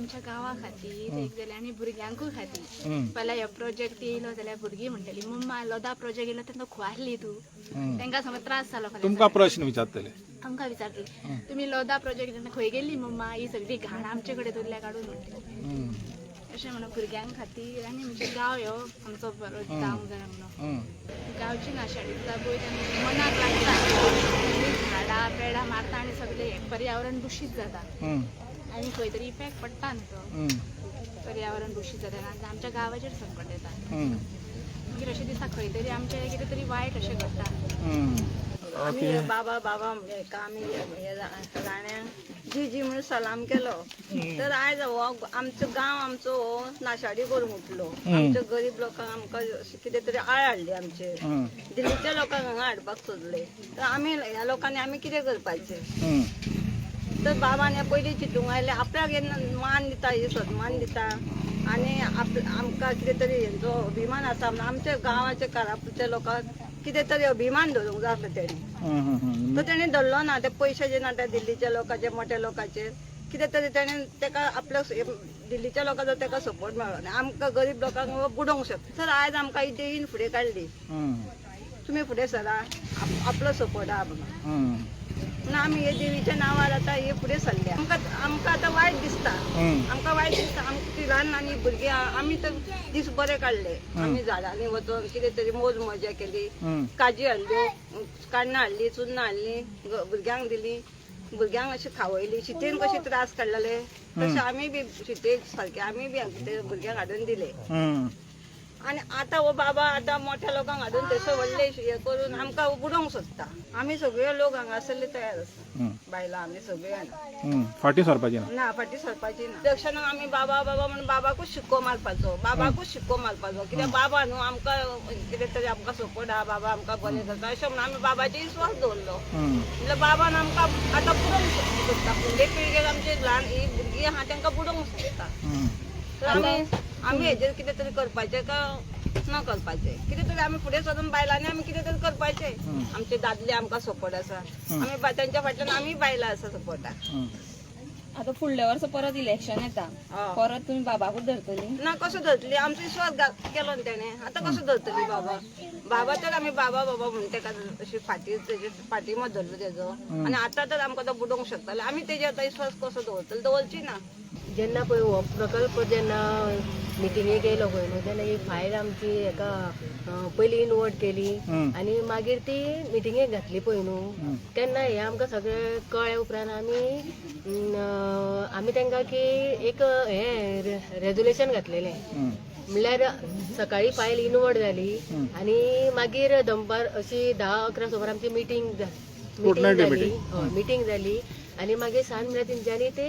आमच्या गांवा खातीर एक जाल्यार आनी भुरग्यांकूय खातीर. हम्म. पहिला ह्यो प्रोजेक्ट येयलो जाल्यार भुरगीं म्हणटली, मम्मा लोदा प्रोजेक्ट येयलो तेन्ना खुवासली तूं, तांकां समज त्रास जालो फाल्यां. तुमकां प्रश्न विचारतले. आमकां विचारतली, तुमी लोदा प्रोजेक्ट तेन्ना खंय गेल्ली मम्मा, ही सगळी घाण आमचे कडेन दवरल्या काडून म्हणटली. अशें म्हणून भुरग्यां खातीर आनी म्हणजे गांव ह्यो आमचो बरो जावंक जाय म्हणून. गांवची नाशाडी जाता पळय तेन्ना मनाक लागता. सगळीं झाडां पेडां मारता आनी सगळें पर्यावरण दुशीत जाता आनी खंय तरी इफेक्ट पडटा न्हू तो. पर्यावरण दूषित जाता आनी आमच्या गांवाचेर संकट येता. मागीर अशें दिसता खंय तरी आमचें कितें तरी वायट अशें घडटा. आमी बाबा बाबा हेका आमी हे राण्यांक जी जी म्हणून सलाम केलो तर आयज हो आमचो गांव आमचो हो नाशाडी करूंक उठलो. आमच्या गरीब लोकांक आमकां अशें कितें तरी आळ हाडली आमचेर. दिल्लीच्या लोकांक हांगा हाडपाक सोदले तर आमी ह्या लोकांनी आमी कितें करपाचें? तर बाबान हे पयलीं चिंतूंक आयलें, आपल्याक हे मान दिता, हे सन्मान दिता आनी आमकां कितें तरी हेंचो अभिमान आसा म्हणून आमच्या गांवाच्या कारापूरच्या लोकांक कितें तरी अभिमान धरूंक जाय आसलो तेणी. तो तेणी धरलो ना. ते पयशे जे ना त्या दिल्लीच्या लोकांचे, मोठ्या लोकांचेर कितें तरी तेणी तेका आपल्या दिल्लीच्या लोकांचो तेका सपोर्ट मेळ्ळो आनी आमकां गरीब लोकांक बुडोवंक शकता. तर आयज आमकां ही देवीन फुडें काडली, तुमी फुडें सरा, आपलो सपोर्ट आहा म्हणून. म्हणून आमी हे देवीच्या नांवार आतां हे फुडें सरल्या. आमकां आमकां आतां वायट दिसता. आमकां वायट दिसता. आमकां ती ल्हान ल्हान ही भुरगीं आहा, आमी तर दीस बरे काडले. आमी झाडांनी वचून कितें तरी मोज मजा केली, काजी हाडल्यो, काण्णां हाडली, चुन्नां हाडली, भुरग्यांक दिली, भुरग्यांक अशें खावयली. शितेन कशे त्रास काडलेले तशें आमी बी शितेक सारके आमी बी ते भुरग्यांक हाडून दिले. आनी आतां हो बाबा आतां मोठ्या लोकांक हाडून थंयसर व्हडले हे करून आमकां बुडोवंक सोदता. आमी सगळे लोक हांगासरले तयार आसा, बायलां आमी सगळे जाणां. फाटीं सरपाची ना. ना, फाटीं सरपाची ना. इलेक्शनाक आमी बाबा बाबा म्हणून बाबाकूच शिक्को मारपाचो, बाबाकूच शिक्को मारपाचो. कित्याक बाबा न्हू आमकां कितें तरी आमकां सपोर्ट आहा, बाबा आमकां बरें करता अशें म्हणून आमी बाबाचेर विस्वास दवरलो. म्हणल्यार बाबान आमकां आतां बुडोवंक सोदता. फुडले पिळगेक आमचे ल्हान ही भुरगीं आहा तांकां बुडोवंक सोदता. तर आमी आमी हेजेर कितें तरी करपाचें काय ना करपाचें, कितें तरी आमी फुडें सरून बायलांनी आमी कितें तरी करपाचें. आमचे दादले आमकां सपोर्ट आसा, आमी तांच्या फाटल्यान आमी बायलां आसा सपोर्टाक. आता फुडल्या वर्सा परत इलेक्शन येता, परत तुम्ही बाबाकूच धरतली? ना, कसो धरतली? आमचो विश्वास केलो न्ही तेणें, आतां कसो धरतली बाबा? बाबा तर आमी बाबा बाबा म्हणून तेका अशी फाटी तेजे फाटी मत धरलो तेजो आनी आतां तर आमकां तो बुडोवंक शकताले. आमी तेजेर आतां विश्वास कसो दवरतले? दवरची ना. जेन्ना पळय हो प्रकल्प जेन्ना मिटिंगेक येयलो पळय न्हू, तेन्ना ही फायल आमची हेका पयली इनवर्ट केली आनी मागीर ती मिटिंगेक घातली पळय न्हू, तेन्ना हें आमकां सगळें कळ्ळें उपरांत आमी आमी तांकां की एक हें रेजोल्युशन घातलेलें. म्हणल्यार सकाळी फायल इनवर्ड जाली आनी मागीर दनपार अशी 10-11 सुमार आमची मिटींग मिटींग Fortnightly जाली. Meeting. हय, मिटींग जाली आनी मागीर सांज म्हळ्यार तेंच्यांनी ते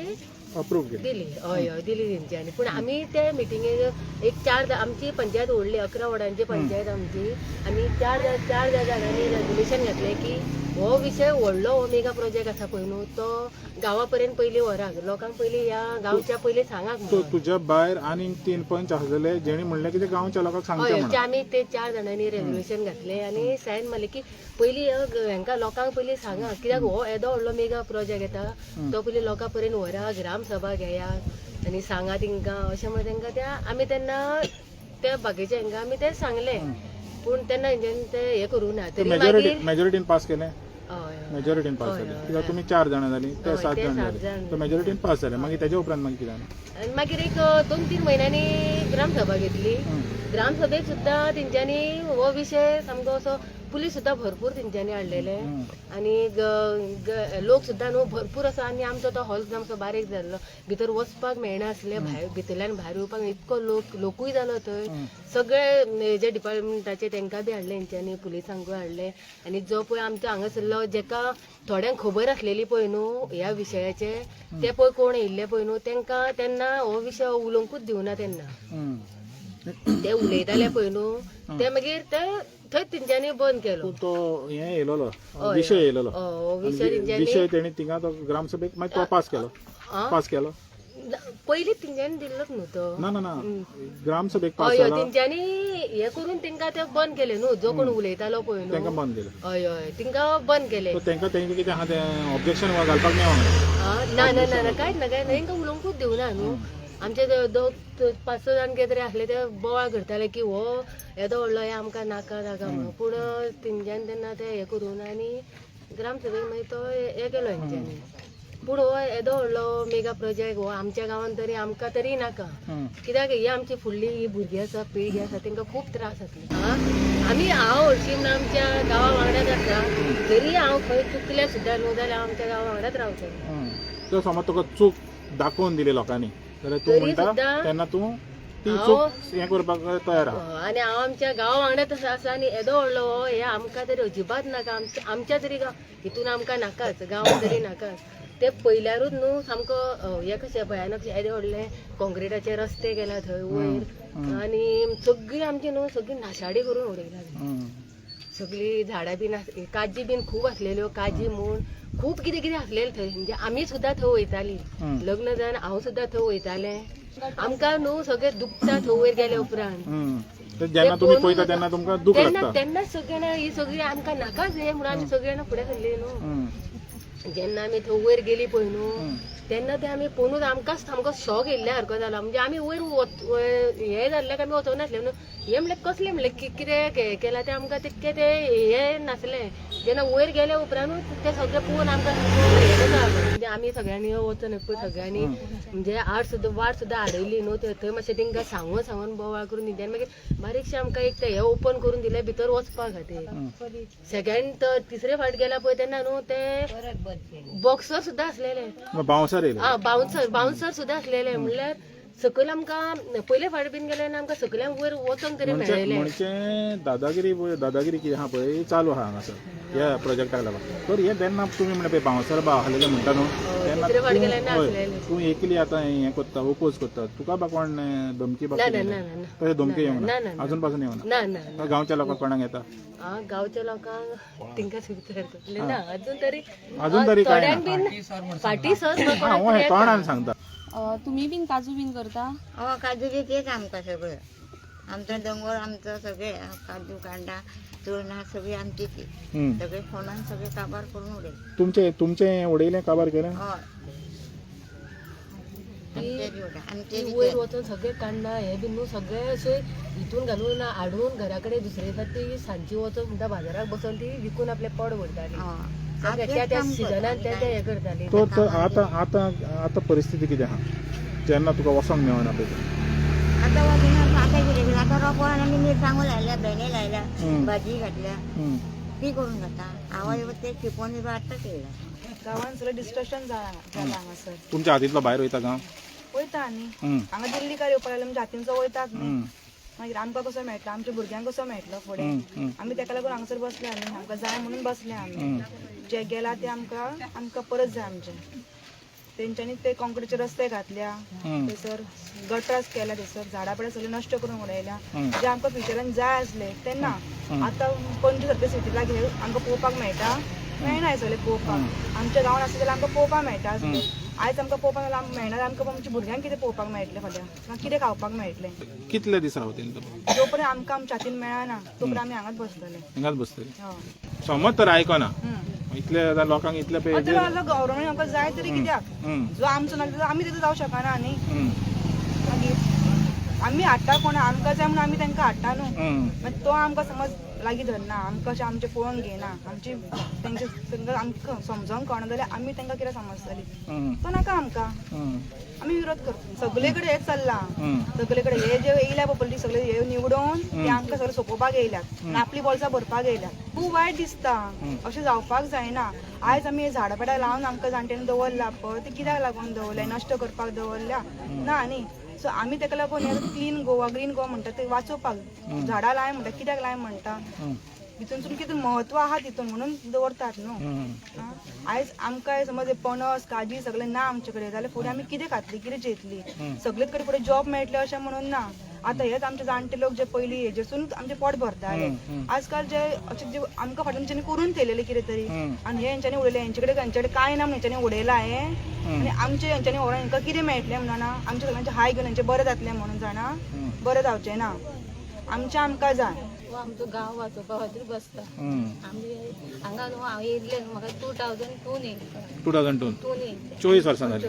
अप्रूव केली. दिली. हय हय, दिली तेंच्यांनी. पूण आमी ते मिटिंगेक एक चार, आमची पंचायत व्हडली, 11 वॉर्डांची पंचायत आमची, आमी चार चार जाणांनी रेजोल्युशन घातलें की हो विशय व्हडलो हो मेगा प्रोजेक्ट आसा पळय न्हू, तो गांवा पर्यंत पयलीं व्हराक, लोकांक पयलीं ह्या गांवच्या पयलीं सांगाक म्हणून. तुज्या भायर आनीक 3 पंच आसलेले जेणी म्हणलें की ते गांवच्या लोकांक सांगचें हय, म्हणून. ते आमी ते 4 जाणांनी रेजोल्युशन घातलें आनी सायन मारलें की पयलीं हांकां लोकांक पयलीं सांगा, कित्याक हो येदो व्हडलो मेगा प्रोजेक्ट येता तो पयलीं लोकां पर्यंत व्हरा, ग्रामसभा घेया आनी सांगा तेंकां अशें म्हणून तेंकां त्या आमी तेन्ना त्या बाकीच्या हांकां आमी तें सांगलें. पूण तेन्ना हेंच्यांनी ते हें करूं ना. तरी मेजॉरिटी मागीर मेजॉरिटीन पास केलें. हय हय. मेजॉरिटीन पास हय, जालें. हय, कित्याक तुमी 4 जाणां जालीं, ते हय, 7 ते जाण 7 जाले, जाण. सो मेजॉरिटीन पास जालें. मागीर तेज्या उपरांत मागीर कितें जालें? आनी मागीर एक 2-3 म्हयन्यांनी ग्रामसभा घेतली. ग्रामसभेक सुद्दां तेंच्यांनी हो विशय सामको असो, पुलीस सुद्दां भरपूर तेंच्यांनी हाडलेले आनी लोक सुद्दां न्हू भरपूर आसा. आनी आमचो तो हॉल सुद्दां मातसो बारीक जाल्लो, भितर वचपाक मेळनासलें, भायर भितरल्यान भायर येवपाक इतको लोक, लोकूय जालो थंय. सगळे जे डिपार्टमेंटाचे तेंकां बी हाडले तेंच्यांनी, पुलिसांकूय हाडले. आनी जो पळय आमचो हांगासरलो जेका थोड्यांक खबर आसलेली पळय न्हू ह्या विशयाचे, ते पळय कोण येयल्ले पळय न्हू, तेंकां तेन्ना हो विशय उलोवंकूच दिवना तेन्ना. ते उलयताले पळय न्हू, ते मागीर ते थंय तेंच्यांनी बंद केलो. पूण तो हें येयलेलो हय, विशय येयलेलो. हय, हो विशय तेंच्यांनी विशय तेणी थिंगा तो ग्रामसभेक मागीर तो पास केलो. आं? पास केलो. पयलीं तेंच्यांनी दिल्लोच न्हू तो. ना ना ना, ग्रामसभेक पास हय हय, जाला. तेंच्यांनी हे करून तेंकां ते बंद केले न्हू, जो कोण उलयतालो पळय तेंकां न्हू. बंद केलें. हय हय, तेंकां बंद केले. सो तेंकां तेंकां कितें आहा तें ऑब्जेक्शन घालपाक मेळना. आं, ना ना ना ना, कांयच ना, कांयच ना, तेंकां उलोवंकूच दिवना न्हू. आमचे ते दोग पांच स जाण कितें तरी आसले ते बोवाळ करताले की हो येदो व्हडलो हे आमकां नाका नाका म्हणून. पूण तेंच्यांनी तेन्ना ते हें करून आनी ग्रामसभेक मागीर तो हें केलो हेंच्यांनी. पूण हो येदो व्हडलो मेगा प्रोजेक्ट हो आमच्या गांवांत तरी आमकां तरी नाका. कित्याक ही आमची फुडली ही भुरगीं आसा, पिळगी आसा, तांकां खूब त्रास जातले. आमी हांव हरशीं म्हणून आमच्या गांवा वांगडाच आसा, तरी हांव खंय चुकलें सुद्दां न्हू जाल्यार हांव आमच्या गांवा वांगडाच रावतलें. तर समज तुका चूक दाखोवन दिली लोकांनी जाल्यार तूं तरी म्हणटा सुद्दां तेन्ना तूं ती हांव- चूक हें करपाक तयार आहा. आनी हांव आमच्या गांवा वांगडाच आसा आनी येदो व्हडलो हो हे आमकां तरी अजिबात नाका. आमच्या तरी गांव हितून आमकां नाकाच, गांवांत तरी नाकाच. ते पयल्यारूच न्हू सामको हे कशें भयानक येदे व्हडले कॉन्क्रिटाचे रस्ते केला थंय वयर आनी सगळी आमची न्हू सगळी नाशाडी करून उडयला. सगळी झाडां बीन काजी बीन खूब आसलेल्यो, काजी म्हूण खूब कितें कितें आसलेलें थंय. म्हणजे आमी सुद्दां थंय वयताली, लग्न जावन हांव सुद्दां थंय वयतालें. आमकां न्हू सगळें दुखता थंय वयर गेल्या उपरांत. तर जेन्ना तुमी पळयता तेन्ना तुमकां दूख तेन्ना लागता. तेन्नाच सगळ्यांना ही सगळी आमकां नाकाच हें म्हणून आमी सगळ्यांना फुडें सरली न्हू. जेन्ना आमी थंय वयर गेली पळय न्हू तेन्ना ते आमी पळोवनूच आमकांच सामको शॉक येयल्ल्या सारको जाला. म्हणजे आमी वयर हें जाल्ल्याक आमी वचनासले न्हू. हें म्हणल्यार कसलें म्हणल्यार कितें केलां तें आमकां तितकें तें हें नासलें. जेन्ना वयर गेल्या उपरांतूच तें सगळें पळोवन आमकां सामको हें जाता. म्हणजे आमी सगळ्यांनी वचून पळय सगळ्यांनी म्हणजे आड सुद्दां वाट सुद्दां आडयली न्हू. थंय मातशें तांकां सांगून सांगून बोवाळ करून तेंच्यांनी मागीर बारीकशें आमकां एक तें हें ओपन करून दिलें भितर वचपा खातीर. सेकंड तर तिसरे फावट गेला पळय तेन्ना न्हू ते बॉक्सर सुद्दां आसलेले. बाउन्सर येयले. हा, बाउन्सर सुद्दां आसलेले. म्हणल्यार सकयल आमकां पयले फावट बीन गेले आमकां सकयल्यान वयर वचोंक तरी मेळ्ळेलें. म्हणजे दादागिरी दादागिरी कितें आहा पळय चालू आहा हांगासर ह्या प्रोजेक्टाक लागून. तर हे तेन्ना तुमी म्हणटा पळय बाउन्सर बा आसलेले म्हणटा न्हू तेन्ना तिसरे फावट गेले ना तूं आसलेले. तूं एकली आतां हें करता, ओपोज करता, तुका बा कोण धमकी बा ना कितें? ना ना ना. तशें धमकी येवंक ना, ना ना, ना. अजून पासून येवना? ना ना. गांवच्या लोकांक कोणाक येता? गांवच्या लोकांक तांकां विचारतलें ना अजून तरी. अजून तरी काय थोड्यांक बीन फाटी सर हा हय तोंडान सांगता. तुमी बीन काजू बीन करता? हय, काजू बी तेच आमकां सगळें, आमचो दोंगर आमचो सगळें काजू कांडां चुरणां सगळीं आमची ती. सगळे फोंडान सगळे काबार करून उडयले. तुमचे तुमचे उडयलें काबार केलें? हय, आमचे बी उडय आमचे बी वयर वचून सगळे कांडां हे बीन न्हू सगळे अशे हितून घालून हाडून घरा कडेन दुसरे फावटी सांजची वचून म्हणटा बाजाराक बसून ती विकून आपलें पोट भरताली. हय, त्या त्या सिजनान ते ते हें करताली. तो तर आतां आतां आतां परिस्थिती कितें आहा जेन्ना तुका वचोंक मेळना पळय? आतां वचना आतां कितें कितें आतां रोपो आमी मिरसांगो लायल्या, भेंडे लायल्या, भाजी घातल्या, ती करून खाता. हांव ते शिकोवन आतां केला. गांवान सगळें डिस्ट्रक्शन जालां जालां हांगासर. तुमच्या हातींतलो भायर वयता गांव? वयता न्ही, हांगा दिल्लीकार येवपाक लागले म्हणजे हातींचो वयतात न्ही. मागीर आमकां कसो मेळटलो, आमच्या भुरग्यांक कसो मेळटलो फुडें? आमी तेका लागून हांगासर बसल्या न्ही, आमकां जाय म्हणून बसले आमी. जे गेला ते आमकां आमकां परत जाय आमचे. तेंच्यांनी ते कॉन्क्रिटचे रस्ते घातल्या थंयसर, गटरास केल्या थंयसर, झाडां पेडां सगळीं नश्ट करून उडयल्या जे आमकां फ्युचरान जाय आसले तेन्ना. आतां पणजे सारके सिटी लागीं आमकां पळोवपाक मेळटा? मेळना हें सगळें पळोवपाक. आमच्या गांवांत आसलें जाल्यार आमकां पळोवपाक मेळटा आसलें. आयज आमकां पळोवपाक जाल्यार मेळना. आमकां आमच्या भुरग्यांक कितें पळोवपाक मेळटलें फाल्यां? कितें खावपाक मेळटलें? कितले दीस रावतले तुमी? जो पर्यंत आमकां आमच्या हातीन मेळना तो पर्यंत आमी हांगाच बसतले. हिंगाच बसतले? हय. समज तर आयकना इतले आतां लोकांक इतले पळय आतां गव्हर्मेंट आमकां जाय तरी कित्याक? जो आमचो ना आमी तितून जावं शकना न्ही. मागीर आमी हाडटा कोण आमकां जाय म्हणून आमी तांकां हाडटा न्हू. मागीर तो आमकां समज लागीं धरना, आमकां अशें आमचें पळोवन घेयना, आमची तेंचे तांकां आमकां समजोंक कळना जाल्यार आमी तांकां कितें समजतलीं? तो नाका आमकां, आमी विरोध करता. सगळे कडेन हेंच चल्लां, सगळे कडेन हे जे येयल्या पळय सगळे हे निवडून ते आमकां सगळे सोंपोवपाक येयल्यात आनी आपली बोल्सां भरपाक येयल्यात. खूब वायट दिसता, अशें जावपाक जायना. आयज आमी हे झाडां पेडां लावन आमकां जाणट्यांनी दवरला पळय, ते कित्याक लागून दवरल्या? नश्ट करपाक दवरल्या ना न्ही. सो आमी तेका लागून हे क्लीन गोवा ग्रीन गोवा म्हणटा ते वाचोवपाक झाडां लाय म्हणटा. कित्याक लाय म्हणटा? भितूनसून कितें म्हत्व आहा तितून म्हणून दवरतात न्हू. आयज आमकां समज पणस काजी सगळें ना आमचे कडेन जाल्यार फुडें आमी कितें खातली, कितें जेतली? सगळेच कडेन फुडें जॉब मेळटले अशें म्हणून ना. आतां हेच आमचे जाणटे लोक जे पयलीं हेजेसून आमचें पोट भरताले, आजकाल जे अशें जे आमकां फाटल्यान तेंच्यांनी करून थेयलेलें कितें तरी आनी हे हेंच्यांनी उडयलें. हेंचे कडेन हेंचे कडेन कांय ना म्हणून हेंच्यांनी उडयलां हें. आनी आमचे हेंच्यांनी व्हरोन हेंकां कितें मेळटलें म्हणून आमच्या सगळ्यांचे हाय घेवन हेंचें बरें जातलें म्हणून जाणा? बरें जावचें ना. आमचें आमकां जाय. आमचो गांव वाचोवपा खातीर बसता. आमी हांगा न्हू हांव येयल्लें न्हू, म्हाका 2002 येयल्लें. 2002? टून येयल्लें. 24 वर्सां जाली.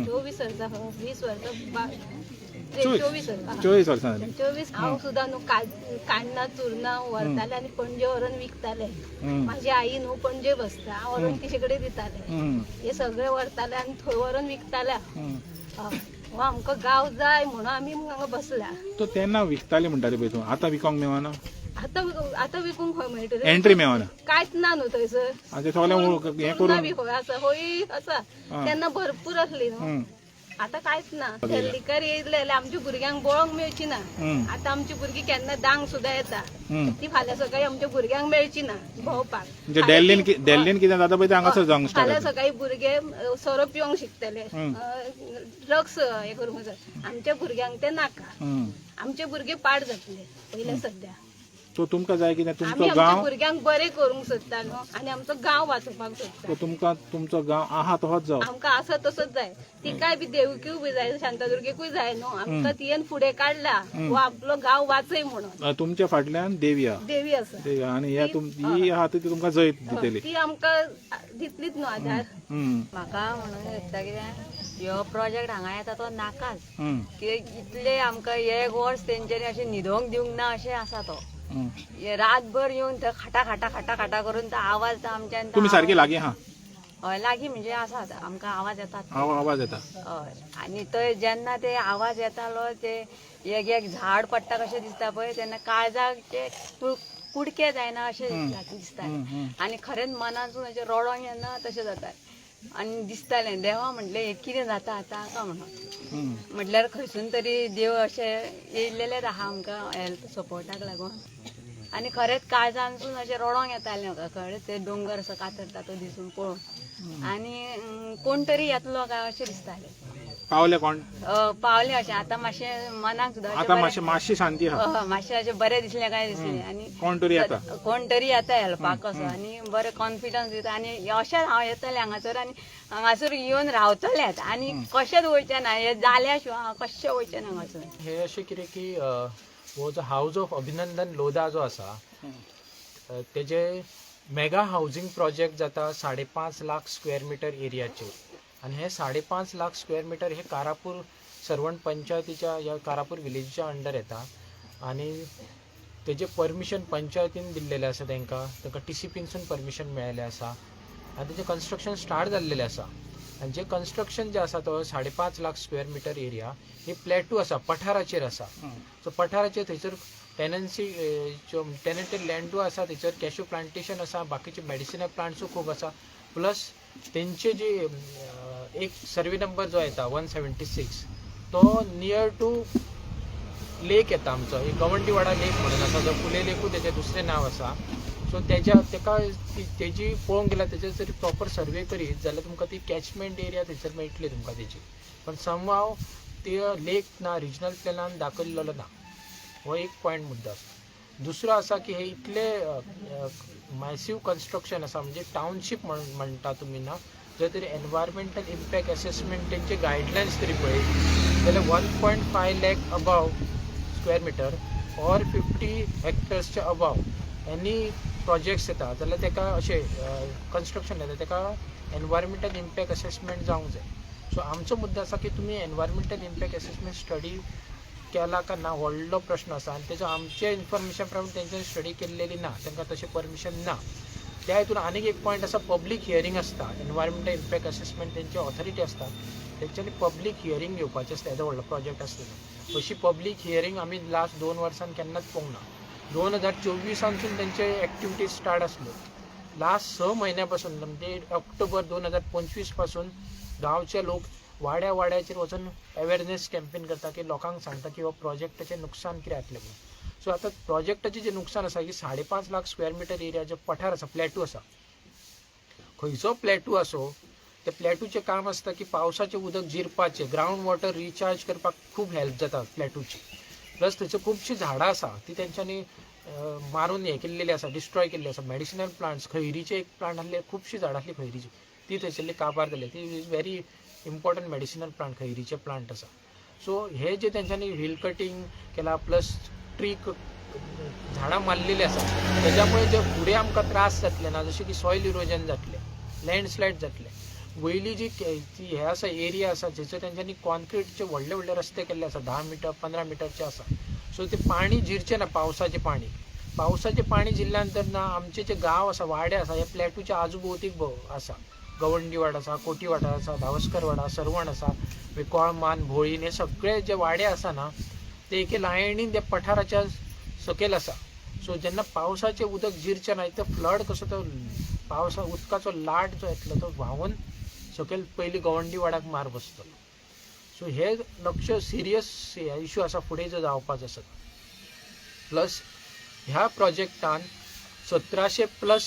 24 वर्सां, 20 वर्सां, 24. 24 वर्सां. 24 वर्सां जाली. 24. हांव सुद्दां न्हू काण्णां चुरनां व्हरतालें आनी पणजे व्हरून विकतालें. माझी आई न्हू पणजे बसता, हांव व्हरून तिचे कडेन दितालें. हे सगळे व्हरताले आनी थंय व्हरून विकताले. हय, हो आमकां गांव जाय म्हणून आमी हांगा बसल्या. तो तेन्ना विकताले म्हणटाले पळय तूं, आतां विकोंक मेळना? आतां आतां विकूंक खंय मेळटलें? एंट्री मेळना. कांयच ना न्हू थंयसर. आनी ते सगळें हें चुरनां बी करून खंय आसा, खंय आसा. तेन्ना भरपूर आसली न्हू, आतां कांयच ना. हेल्लीकर येयले जाल्यार आमच्या भुरग्यांक बळोंक मेळची ना. आतां आमची भुरगीं केन्ना दांग सुद्दां येता, ती फाल्यां सकाळी आमच्या भुरग्यांक मेळची ना भोंवपाक. म्हणजे डेल्लीन डेल्लीन कितें जाता पळय तें हांगासर जावंक स्टार्ट फाल्यां जाता. सकाळी भुरगे सोरो पिवंक शिकतले, ड्रग्स हे करूंक जाय. आमच्या भुरग्यांक ते नाका. आमचे भुरगे पाड जातले पयले सद्या. सो तुमकां जाय कितें? आमी तुमचो आमच्या गांव भुरग्यांक बरें करूंक सोदता न्हू, आनी आमचो गांव वाचोवपाक सोदता. सो तुमकां तुमचो गांव आहा तोच जावो. आमकां आसा तसोच जाय. तिकाय बी देवकीय बी जाय, शांतादुर्गेकूय जाय न्हू. आमकां तियेन फुडें काडला, हो आपलो गांव वाचय म्हणून. तुमच्या फाटल्यान देवी आहा. देवी आसा. देवी आहा आनी ह्या तुम ही आहा ती तुमकां जैत दितली. ती आमकां दितलीच न्हू आदार. म्हाका म्हणून दिसता कितें, ह्यो प्रोजेक्ट हांगा येता तो नाकाच. कित्याक इतले आमकां एक वर्स तेंच्यांनी अशें न्हिदोंक दिवंक ना अशें आसा तो. हे रातभर येवन थंय खाटा खाटा खाटा खाटा करून तो आवाज तो आमच्यान तुमी सारकी लागीं आहा? हय, लागीं म्हणजे आसात, आमकां आवाज येतात. आवाज येता. हय, आनी थंय जेन्ना ते आवाज येतालो ते एक एक झाड पडटा कशें दिसता पळय, तेन्ना काळजाक ते कुडके जायना अशें दिसतालें. आनी खरेंच मनासून अशें रडोंक येना तशें जाता आनी दिसतालें देवा म्हटलें हें कितें जाता आतां का म्हणून. म्हटल्यार खंयसून तरी देव अशें येयल्लेलेच आहा आमकां हेल्प सपोर्टाक लागून. आनी खरेंच काळजानसून अशें रडोंक येतालें म्हाका, खरेंच ते दोंगर असो कातरता तो दिसून पळोवन. आनी कोण तरी येतलो काय अशें दिसतालें. पावले कोण? पावले अशें आतां मातशें मनाक सुद्दां आतां मातशें मातशी शांती आहा. मातशें अशें बरें दिसलें काय दिसलें. आनी कोण तरी येता, कोण तरी येता हेल्पाक कसो, आनी बरें कॉन्फिडन्स दिता. आनी अशेंच हांव येतलें हांगासर आनी हांगासर येवन रावतलेंच आनी कशेंच वयचें ना, हें जाल्या शिवाय हांव कशें वयचें ना हांगासर. हे अशें कितें की हो जो हावज ऑफ अभिनंदन लोधा जो आसा तेजे मेगा हावजींग प्रोजेक्ट जाता 5.5 लाख स्क्वेअर मिटर एरियाचेर. आनी हे 5.5 लाख स्क्वेअर मिटर हे कारापूर सर्वण पंचायतीच्या ह्या कारापूर विलेजीच्या अंडर येता. आनी तेजें परमिशन पंचायतीन दिल्लेलें आसा तांकां, तांकां टीसीपीनसून परमिशन मेळिल्लें आसा आनी तेजें कन्स्ट्रक्शन स्टार्ट जाल्लेलें आसा. आनी जें कन्स्ट्रक्शन जें आसा तो 5.5 लाख स्क्वेअर मिटर एरिया ही प्लॅटू आसा, पठाराचेर आसा. सो पठाराचेर थंयसर टेनन्सी टेनंटेड लँडूय आसा, थंयसर कॅश्यू प्लांटेशन आसा, बाकीचे मेडिसिनल प्लांट्सूय खूब आसा. प्लस तेंचे जे एक सर्वे नंबर जो येता 176 तो नियर टू लेक येता आमचो, एक गवंडीवाडा लेक म्हणून आसा, जो फुले लेकूय तेजें दुसरें नांव आसा. सो तेज्या तेका तेजी पळोवंक गेल्यार तेजेर जर प्रॉपर सर्वे करीत जाल्यार तुमकां ती कॅचमेंट एरिया थंयसर मेळटली तुमकां तेजी. पण समहाव ते लेक ना रिजनल प्लॅनान दाखयल्लो ना, हो एक पॉयंट मुद्दो आसा. दुसरो आसा की हे इतले मॅसिव कन्स्ट्रक्शन आसा, म्हणजे टावनशीप म्हणटा तुमी ना, जर तरी एनवायरमेंटल इम्पॅक्ट एसेसमेंट तेंचे गायडलायन्स तरी पळयत जाल्यार 1.5 lakh above square metre or 50 हेक्टर्सच्या above any projects येता जाल्यार तेका अशें कन्स्ट्रक्शन येता तेका एनवायरमेंटल इम्पॅक्ट एसेसमेंट जावंक जाय. सो आमचो मुद्दो आसा की तुमी एनवायरमेंटल इम्पॅक्ट एसेसमेंट स्टडी केला काय ना, व्हडलो प्रश्न आसा. आनी तेजो आमचे इन्फॉर्मेशन प्रमाणे तेंच्यांनी स्टडी केल्लेली ना, तांकां तशें परमिशन ना. त्या हितून आनीक एक पॉयंट आसा, पब्लीक हियरींग आसता. एनवायरमेंटल इम्पॅक्ट एसेसमेंट तेंची ऑथॉरिटी आसता, तेंच्यांनी पब्लीक हियरींग घेवपाचें आसता. येदो व्हडलो प्रोजेक्ट आसता तो, अशी पब्लीक हियरींग आमी लास्ट 2 वर्सांन केन्नाच पळोवंक ना. 2024 तेंचे एक्टिविटीज स्टार्ट आसल्यो. लास्ट 6 म्हयन्या पासून म्हणजे ऑक्टोबर 2025 पासून गांवचे लोक वाड्या वाड्याचेर वचून अवेरनेस कॅम्पेन करता की लोकांक सांगता की हो प्रोजेक्टाचें नुकसान कितें जातलें म्हणून. सो आतां प्रोजेक्टाचें जें नुकसान आसा की 5.5 लाख स्क्वेअर मिटर एरिया जो पठार आसा, प्लॅटू आसा, खंयचो प्लॅटू आसो त्या प्लॅटूचें काम आसता की पावसाचें उदक जिरपाचें, ग्रावंड वॉटर रिचार्ज करपाक खूब हेल्प जाता प्लॅटूची. प्लस थंयसर खुबशीं झाडां आसा ती तेंच्यांनी मारून हें केल्लेली आसा, डिस्ट्रॉय केल्ली आसा. मेडिसिनल प्लांट्स, खैरीचे एक प्लांट आसले, खुबशीं झाडां आसली खैरीची, ती थंयसरली काबार जाली. ती is very important medicinal plant, खैरीचे plant आसा. सो हे जे तेंच्यांनी हिल कटींग केला, प्लस ट्री झाडां मारलेली आसा तेज्या मुळे जे फुडें आमकां त्रास जातले ना, जशें की सॉयल इरोजन जातलें, लँडस्लायड जातले, वयली जी जी हे आसा एरिया आसा जेचो तेंच्यांनी कॉन्क्रिटचे व्हडले व्हडले रस्ते केल्ले आसा, 10 मिटर 15 मिटरचे आसा. सो ते पाणी जिरचें ना. पावसाचें पाणी, पावसाचें पाणी जिरल्या नंतर ना आमचे जे गांव आसा, वाडे आसा, हे प्लॅटूच्या आजूभोवतीक आसा. गवंडीवाड आसा, कोटीवाडा आसा, धावस्करवाडा, सरवण आसा, मागीर कोळमान, भोळीन, हे सगळे जे वाडे आसा ना ते एके लायनीन त्या पठाराच्या सकयल आसा. सो जेन्ना पावसाचें उदक जिरचें ना, तो फ्लड कसो तो पावसा उदकाचो लाट जो येतलो तो व्हांवून सकयल पयलीं गवंडी वाड्याक मार बसतलो. सो हे लक्ष सिरियस इशू आसा फुडें जो जावपाचो आसा. प्लस ह्या प्रोजेक्टान 1700 प्लस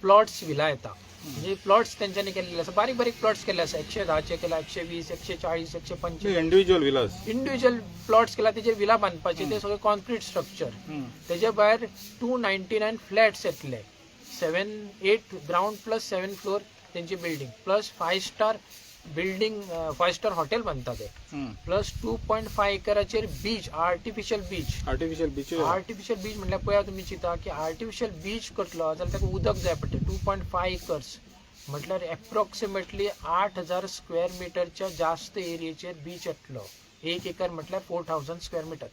प्लॉट्स विला येता, म्हणजे प्लॉट्स तेंच्यांनी केल्ले आसा, बारीक बारीक प्लॉट्स केल्ले आसा. 110चे केला, 120, 140, 125. इंडिव्हिज्युअल विलास. इंडिव्हिज्युअल प्लॉट्स केला, तेजेर विला बांदपाचे, ते सगळे कॉन्क्रीट स्ट्रक्चर. तेजे भायर 299 फ्लॅट्स येतले, 7 8 ग्रावंड प्लस 7 फ्लोर तेंची building, plus 5 star building, 5 star hotel बांदता ते, plus 2.5 एकराचेर beach, artificial beach. Artificial beach. Artificial beach म्हटल्यार पळया तुमी चिंता की आर्टिफिशियल बीच करतलो जाल्यार ताका उदक जाय पडटा. 2.5 एकर्स म्हटल्यार एप्रोक्सिमेटली 8000 स्क्वेअर मिटरच्या जास्त एरियेचेर बीच येतलो. 1 एकर म्हटल्यार 4000 स्क्वेअर मिटर.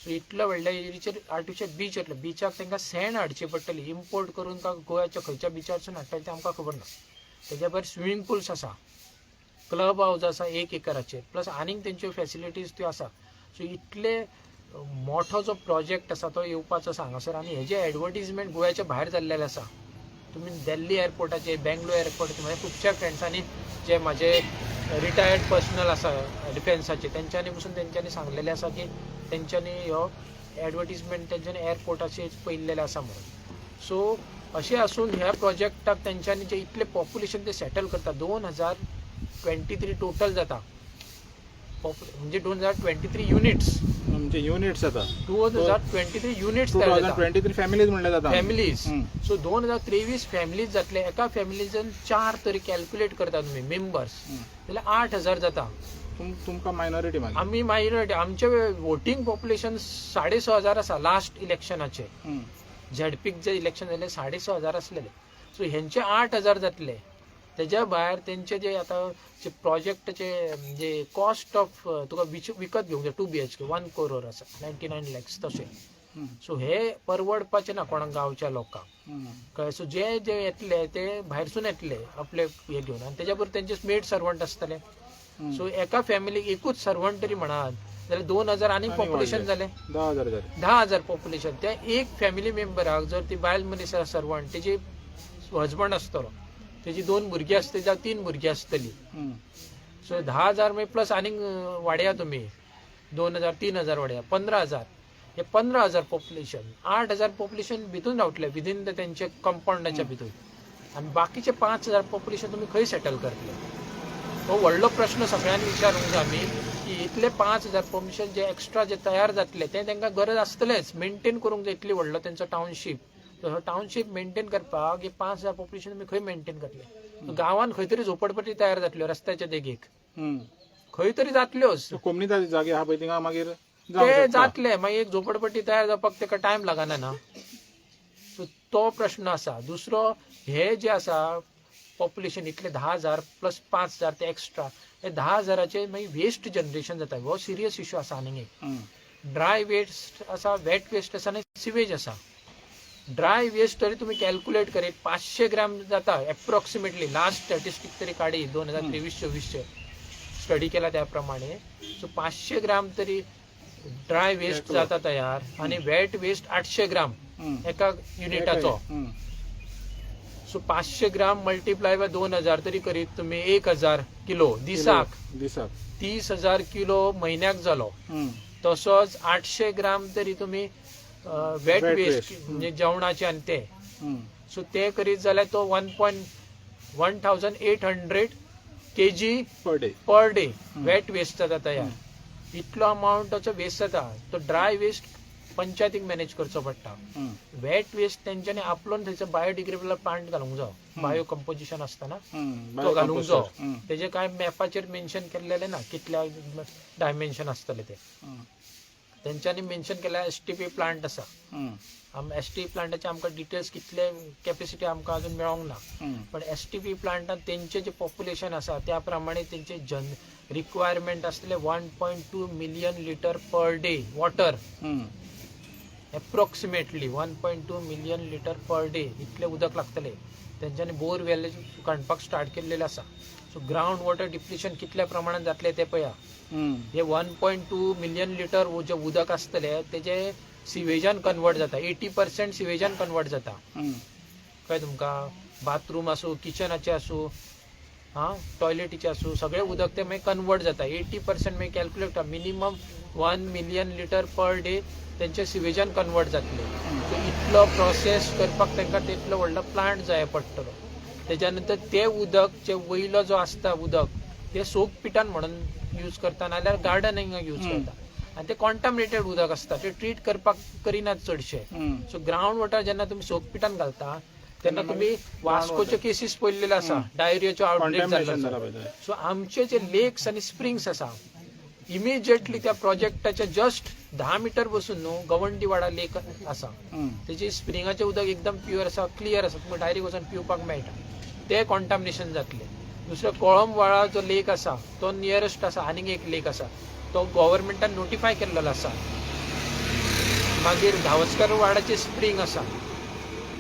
सो इतलो व्हडल्या एरियेचेर आर्टिफिशियल बीच येतलो. बिचाक तांकां सँड हाडची पडटली इम्पोर्ट करून, का गोव्याच्या खंयच्या बिचारसून हाडटले तें आमकां खबर ना. तेज्या भायर स्विमींग पुल्स आसा, क्लब हावज आसा 1 एकराचेर, प्लस आनीक तेंच्यो फॅसिलिटीज त्यो आसा. सो इतले मोठो जो प्रोजेक्ट आसा तो येवपाचो आसा हांगासर आनी हेजे एडवर्टीजमेंट गोव्याच्या भायर जाल्लेले आसा. तुमी दिल्ली एअरपोर्टाचेर, बेंगलोर एअरपोर्टाचेर, म्हाज्या खुबश्या फ्रेंड्सांनी जे म्हाजे रिटायर्ड पर्सनल आसा डिफेन्साचे, तेंच्यांनी पसून तेंच्यांनी सांगलेलें आसा की तेंच्यांनी हो एडवर्टीजमेंट तेंच्यांनी एअरपोर्टाचेर पळयल्लेलें आसा म्हणून. सो अशें आसून ह्या प्रोजेक्टाक तेंच्यांनी जे इतलें पॉप्युलेशन ते सेटल करता, 2023 टोटल जाता, म्हणजे 2023 युनिट्स. म्हणजे युनिट्स जाता. 2023 युनिट्स टू तयार थावजंड जाता. 23 फॅमिलीज म्हणल्यार जाता. फॅमिलीज. सो 2023 फॅमिलीज जातले. एका फॅमिलीजन 4 तरी कॅल्क्युलेट करता तुमी मेंबर्स जाल्यार 8000 जाता. तुमकां मायनॉरिटी मागीर. आमी मायनॉरिटी. आमचे वोटींग पॉप्युलेशन 6500 आसा लास्ट इलेक्शनाचे. झेडपीक जे इलेक्शन जालें 6500 आसलेले. सो हेंचे 8000 जातले. तेज्या भायर तेंचे जे आतां जे प्रोजेक्टाचे जे कॉस्ट ऑफ तुका विकत घेवंक जाय 2 BHK 1 crore आसा, 99 लॅक्स तशें. सो हे परवडपाचें ना कोणाक गांवच्या लोकांक. कळ्ळें? सो जे जे येतले ते भायरसून येतले आपले हे घेवन आनी तेज्या बरोबर तेंचे मेड सर्वंट आसतले. सो एका फॅमिलीक एकूच सर्वंट तरी म्हणात जाल्यार 2000 आनीक पॉप्युलेशन जालें. 10,000 जाले. 10,000 पॉप्युलेशन. त्या एक फॅमिली मेंबराक जर ती बायल मनीस आसा सर्वंट, तेजी हजबंड आसतलो, तेजी 2 भुरगीं आसतली जावं 3 भुरगीं आसतली. सो 10,000 मागीर प्लस आनीक वाडया तुमी 2000 3000 वाडया 15,000. हे 15,000 पॉप्युलेशन, 8000 पॉप्युलेशन भितून रावतले विदीन the तेंचे कंपाउंडाच्या भितून आनी बाकीचे 5000 पॉप्युलेशन तुमी खंय सेटल करतले? हो व्हडलो प्रश्न सगळ्यांनी विचारूंक जाय आमी की इतले 5000 पॉप्युलेशन जे एक्स्ट्रा जे तयार जातले ते तांकां गरज आसतलेच मेंटेन करूंक जाय. इतली व्हडलो तेंचो टावनशीप, तो टावनशीप मेंटेन करपाक हे 5000 पॉप्युलेशन तुमी खंय मेंटेन करतले? गांवांत खंय तरी झोपडपट्टी तयार जातल्यो रस्त्याच्या देगेक, खंय तरी जातल्योच. कोमनी जागे आहा पळय थिंगा मागीर ते जातले. मागीर एक झोपडपट्टी तयार जावपाक ताका टायम लागना ना. सो तो प्रश्न आसा. दुसरो हे जे आसा पॉप्युलेशन इतले 10,000 प्लस 5000 ते एक्स्ट्रा, हे 10,000 मागीर वेस्ट जनरेशन जाता. हो सिरियस इशू आसा. आनीक एक ड्राय वेस्ट आसा, वेट वेस्ट आसा आनी सिवेज आसा. ड्राय वेस्ट तरी तुमी कॅल्क्युलेट करीत 500 ग्राम जाता एप्रोक्सिमेटली. लास्ट स्टॅटिस्टीक तरी काडी 2023-24 स्टडी केला त्या प्रमाणे. सो 500 ग्राम तरी ड्राय वेस्ट जाता तयार आनी वेट वेस्ट 800 ग्राम एका युनिटाचो. सो 500 ग्राम मल्टिप्लाय बाय 2000 तरी करीत तुमी 1000 किलो दिसाक, दिसाक 30,000 किलो म्हयन्याक जालो. तसोच 800 ग्राम तरी तुमी वेट वेस्ट म्हणजे जेवणाचे आनी ते, सो ते करीत जाल्यार तो 1.1800 kg per day wet waste जाता तयार. इतलो अमावंटाचो वेस्ट जाता. तो ड्राय वेस्ट पंचायतीक मॅनेज करचो पडटा. वेट वेस्ट तेंच्यांनी आपलोन थंयसर बायोडिग्रेडेबल प्लांट घालूंक जावो, बायो कंपोजिशन आसतना तो घालूंक जावो. तेजे कांय मॅपाचेर मेन्शन केल्लेलें ना कितल्या डायमेन्शन आसतले ते. तेंच्यांनी मेन्शन केल्या एसटीपी प्लांट आसा. एसटी प्लांटाचे आमकां डिटेल्स कितले कॅपेसिटी आमकां अजून मेळोंक ना, पण एसटीपी प्लांटान तेंचे जे पॉप्युलेशन आसा त्या प्रमाणे तेंचे जन रिक्वायरमेंट आसतले 1.2 million litre per day water, approximately 1.2 million litre per day इतलें उदक लागतलें. तेंच्यांनी बोर वेल काडपाक स्टार्ट केल्लेलें आसा. सो ग्रावंड वॉटर डिप्लिशन कितल्या प्रमाणान जातलें तें पळया. हे 1.2 मिलियन लिटर जे उदक आसतलें तेजें सिवेजान कन्वर्ट जाता, 80% सिवेजान कन्वर्ट जाता. कळ्ळें तुमकां? बाथरूम आसूं, किचनाचें आसूं, आं टॉयलेटीचें आसूं, सगळें उदक तें मागीर कन्वर्ट जाता. 80% मागीर कॅल्क्युलेट करा, minimum 1 million litre per day तेंचे सिवेजान कन्वर्ट जातलें. सो इतलो प्रोसेस करपाक तांकां तितलो व्हडलो प्लांट जाय पडटलो. तेज्या नंतर तें उदक जे वयलो जो आसता उदक ते सोक पिटान म्हणून यूज करता, नाल्यार गार्डनिंगाक यूज करता, आनी ते कॉन्टामिनेटेड उदक आसता, ते ट्रीट करपाक करिनात चडशे. सो ग्रावंड वॉटर जेन्ना तुमी सोक पिटान घालता तेन्ना तुमी वास्कोच्यो केसीस पळयल्लेल्यो आसा, डायरियाच्यो आउटब्रेक जाल्लो. सो आमचे जे लेक्स आनी स्प्रिंग्स आसा इमिजिएटली त्या प्रोजेक्टाच्या जस्ट 10 मिटर बसून न्हू गवंडीवाडा लेक आसा, तेजी स्प्रिंगाचें उदक एकदम प्युअर आसा, क्लियर आसा, तुमकां डायरेक्ट वचून पिवपाक मेळटा, ते कॉन्टामिनेशन जातलें. दुसरें कोळंबवाडा जो लेक आसा तो नियरेस्ट आसा, आनीक एक लेक आसा तो गव्हर्मेंटान नोटिफाय केल्लो आसा. मागीर धावस्कर वाडाचे स्प्रींग आसा,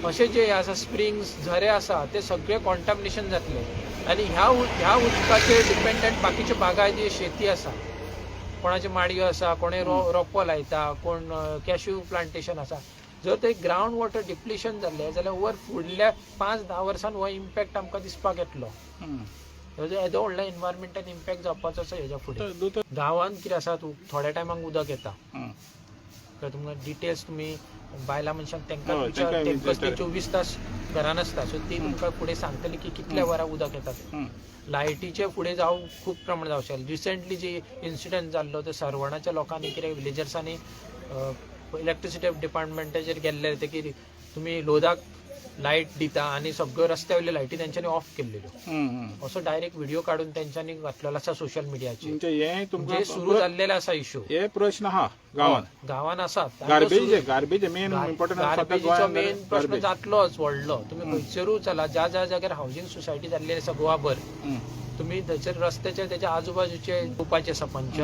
अशे जे आसा स्प्रिंग्स झरे आसा ते सगळे कॉन्टामिनेशन जातले. आनी ह्या उदकाचेर डिपेंडंट बाकीच्यो बागायती शेती आसा, कोणाच्यो माडयो आसा, कोणे रोपो लायता, कोण कॅश्यू प्लांटेशन आसा. जर ते ग्रावंड वॉटर डिप्लिशन जाल्लें जाल्यार ओवर फुडल्या 5-10 वर्सान हो इम्पॅक्ट आमकां दिसपाक येतलो. येदो व्हडलो एनवायरमेंटल इम्पॅक्ट जावपाचो आसा हेज्या फुडें. गांवांत कितें आसा, थोड्या टायमाक उदक येता, तुमकां डिटेल्स तुमी बायलां मनशांक तांकां विचार, तांकां ते 24 तास घरान आसता, सो ती तुमकां फुडें सांगतली की कितल्या वरां उदक येता तें. लायटीचे फुडें जावं खूब प्रमाण जावं शकता. रिसेंटली जी इन्सिडंट जाल्लो ते सरवणाच्या लोकांनी कितें विलेजर्सांनी इलेक्ट्रिसिटी डिपार्टमेंटाचेर गेल्ले ते की तुमी लोदाक लायट दिता आनी सगळ्यो रस्त्या वयल्यो लायटी तेंच्यांनी ऑफ केल्ल्यो, असो डायरेक्ट व्हिडिओ काडून तेंच्यांनी घातलेलो आसा सोशल मिडियाचेर. म्हणजे सुरू जाल्लेले आसा इशू, हे प्रश्न हा गांवान गांवान आसा. गार्बेज मेन इम्पॉर्टंट, गार्बेजीचो मेन प्रश्न जातलोच व्हडलो. तुमी खंयसरूय चला, ज्या ज्या जाग्यार हावजींग सोसायटी जाल्ली आसा गोवाभर, तुमी थंयसर रस्त्याच्या तेच्या आजूबाजूचे येवपाचे आसा पंच,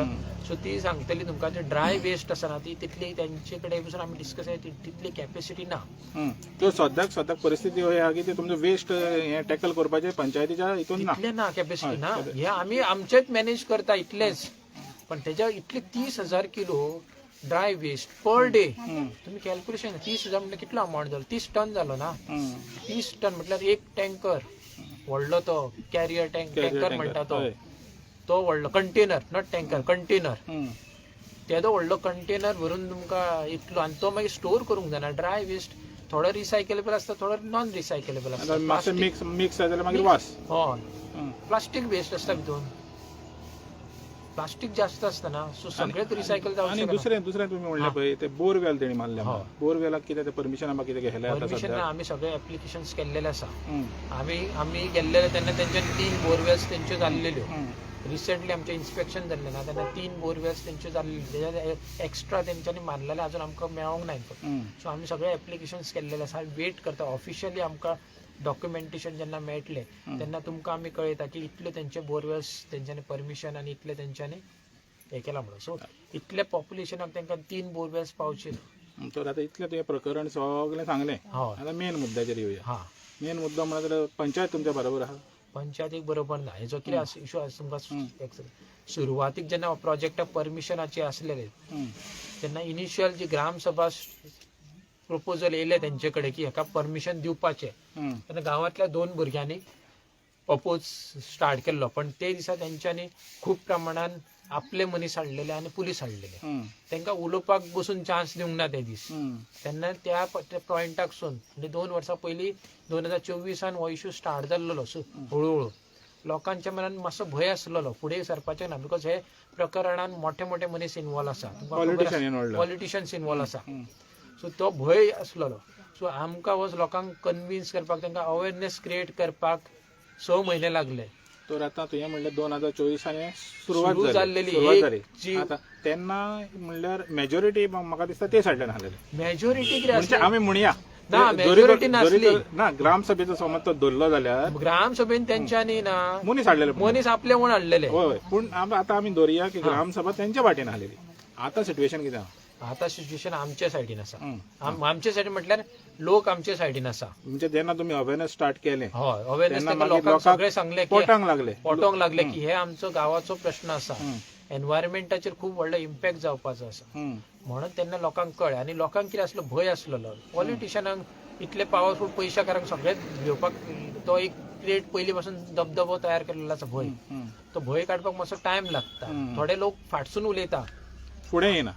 सो ती सांगतली तुमकां जे ड्राय वेस्ट आसा ना ती तितली तेंचे कडेन पसून आमी डिस्कस तितली कॅपेसिटी ना. त्यो सद्याक सद्याक परिस्थिती अशी आहा की ते तुमचो वेस्ट हे टॅकल करपाचे पंचायतीच्या हितून ना, इतले ना कॅपेसिटी ना. हे आमी आमचेच मॅनेज करता इतलेच, पण तेच्या इतले 30,000 kilo dry waste per day. तुम्ही कॅल्क्युलेशन 30,000 म्हटल्यार कितलो अमावंट जालो, 30 टन जालो ना. 30 टन म्हटल्यार एक टँकर व्हडलो, तो कॅरियर टँकर म्हणटा तो, तो व्हडलो कंटेनर, not tanker, container, तेदो व्हडलो कंटेनर भरून तुमकां इतलो, आनी तो मागीर स्टोर करूंक जायना. ड्राय वेस्ट थोडो रिसायकलेबल आसता, थोडो नॉन रिसायकलेबल आसता, मिक्स जाल्यार मागीर वास, हय प्लास्टीक वेस्ट आसता भितून, प्लास्टीक जास्त आसता ना, सो सगळेच रिसायकल जावं आनी दुसरें दुसरें तुमी म्हणलें पळय ते बोरवेल तेणी मारले, बोरवेलाक कितें ते परमिशन आमकां कितें घेतलें? परमिशन ना, आमी सगळे एप्लिकेशन्स केल्लेले आसा. आमी आमी गेल्लेले तेन्ना तेंच्यानी 3 बोरवेल्स तेंच्यो जाल्लेल्यो. रिसेंटली आमचें इन्स्पेक्शन जाल्लें ना तेन्ना 3 बोरवेल्स तेंच्यो जाल्ल्यो, तेज्या एक्स्ट्रा तेंच्यांनी मारलेले अजून आमकां मेळोंक ना. सो आमी सगळे एप्लिकेशन्स केल्लेले आसा, वेट करता ऑफिशियली आमकां डॉक्युमेंटेशन जेन्ना मेळटलें तेन्ना तुमकां आमी कळयता की इतले तेंचे बोरवेल्स तेंच्यांनी परमिशन आनी इतले तेंच्यांनी हें केलां म्हणून. सो इतले पॉप्युलेशनाक तांकां 3 बोरवेल्स पावचे. तर आतां इतलें तुवें प्रकरण सगळें सांगलें, आतां मेन मुद्द्याचेर येवया. मेन मुद्दो म्हणल्यार पंचायत तुमच्या बरोबर आहा? पंचायतीक बरोबर ना. हेजो कितें इशू आसा तुमकां, सुरवातीक जेन्ना प्रोजेक्टाक परमिशनाचे आसलेले तेन्ना इनिशियल जी ग्रामसभा प्रपोजल येयले तेंचे कडेन की हेका परमिशन दिवपाचें, तेन्ना गांवांतल्या 2 भुरग्यांनी अपोज स्टार्ट केल्लो, पण ते दिसा तेंच्यांनी खूब प्रमाणान आपले मनीस हाडलेले आनी पुलीस हाडलेले, तांकां उलोवपाक बसून चान्स दिवंक ना ते दीस. तेन्ना त्या पॉयंटाक सून म्हणजे 2 वर्सां पयलीं 2024 हो इशू स्टार्ट जाल्लो. सो हळूहळू लोकांच्या मनान मातसो भंय आसलेलो फुडें सरपाचें ना, because हे प्रकरणान मोठे मोठे मनीस इनवॉल्व आसा, पॉलिटिशियन्स इनवॉल्व आसा, सो तो भंय आसलेलो. सो आमकां वच लोकांक कन्विन्स करपाक, तांकां अवेरनेस क्रिएट करपाक 6 म्हयने लागले. तर आतां तुवें म्हणलें 2024 सुरवात सुरू जाली, जाल्लेली सुरवात एक जाली. जी- आतां तेन्ना म्हणल्यार मेजॉरिटी म्हाका दिसता ते सायडल्यान आसलेले. मेजॉरिटी कितें म्हणजे आसली? आमी म्हणया ना, majority नासली. ना, ग्रामसभेचो समज तो धरलो जाल्यार ग्रामसभेन तेंच्यांनी ना मनीस हाडलेले, मनीस आपले म्हूण हाडलेले. हय हय, पूण आतां आमी धरया की ग्रामसभा तेंच्या वाटेन आसलेली. आतां सिट्युएशन कितें आहा? आतां सिच्युएशन आमच्या सायडीन आसा. आमच्या सायडीन म्हटल्यार लोक आमच्या सायडीन आसा. म्हणजे जेन्ना तुमी अवेरनेस स्टार्ट केलें हय, अवेरनेस तेन्ना तांकां मागीर लोकांक सगळें सांगलें की पोटांक लागले, पोटोंक लागले की हे आमचो गांवाचो प्रश्न आसा, एनवायरमेंटाचेर खूब व्हडलो इम्पॅक्ट जावपाचो आसा. म्हणून तेन्ना लोकांक कळ्ळें. आनी लोकांक कितें आसलो भंय आसलेलो, पॉलिटिशनांक इतले पावरफूल पयशाकारांक सगळेच घेवपाक तो एक क्रिएट पयलीं पासून दबदबो तयार केल्लो आसा भंय. तो भंय काडपाक मातसो टायम लागता. थोडे लोक फाटसून उलयता, फुडें येना.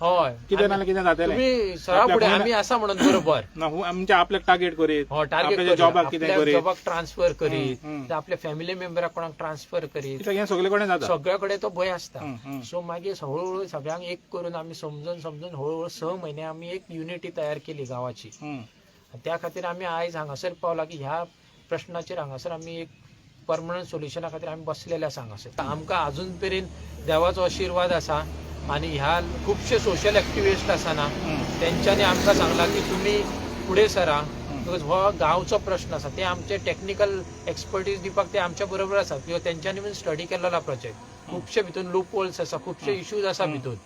हय, कितें ना कितें जातलें, तुमी सरळ फुडें आमी आसा म्हणून बरोबर ना, म्हणजे आपल्याक टार्गेट करीत, हो, टार्गेट आपल्या जॉबाक कितें करीत, जॉबाक ट्रान्सफर करीत, आपल्या फॅमिली मेंबराक कोणाक ट्रान्सफर करीत, कित्याक हें सगळे कडेन जाता, सगळे कडेन तो भंय आसता. सो मागीर हळूहळू सगळ्यांक एक करून आमी समजून समजून हळूहळू 6 म्हयने आमी एक युनिटी तयार केली गांवाची. त्या खातीर आमी आयज हांगासर पावला की ह्या प्रश्नाचेर हांगासर आमी एक परमनंट सोल्युशना खातीर आमी बसलेले आसा हांगासर. आमकां अजून मेरेन देवाचो आशिर्वाद आसा आनी ह्या खुबशे सोशल एक्टिविस्ट आसा ना, तेंच्यांनी आमकां सांगलां की तुमी फुडें सरा, because हो गांवचो प्रश्न आसा. ते आमचे टॅक्निकल एक्सपर्टीज दिवपाक ते आमच्या बरोबर आसा, because तेंच्यांनी बीन स्टडी केल्लो प्रोजेक्ट. खुबशे भितून लूप होल्स आसा, खुबशे इश्यूज आसा भितून,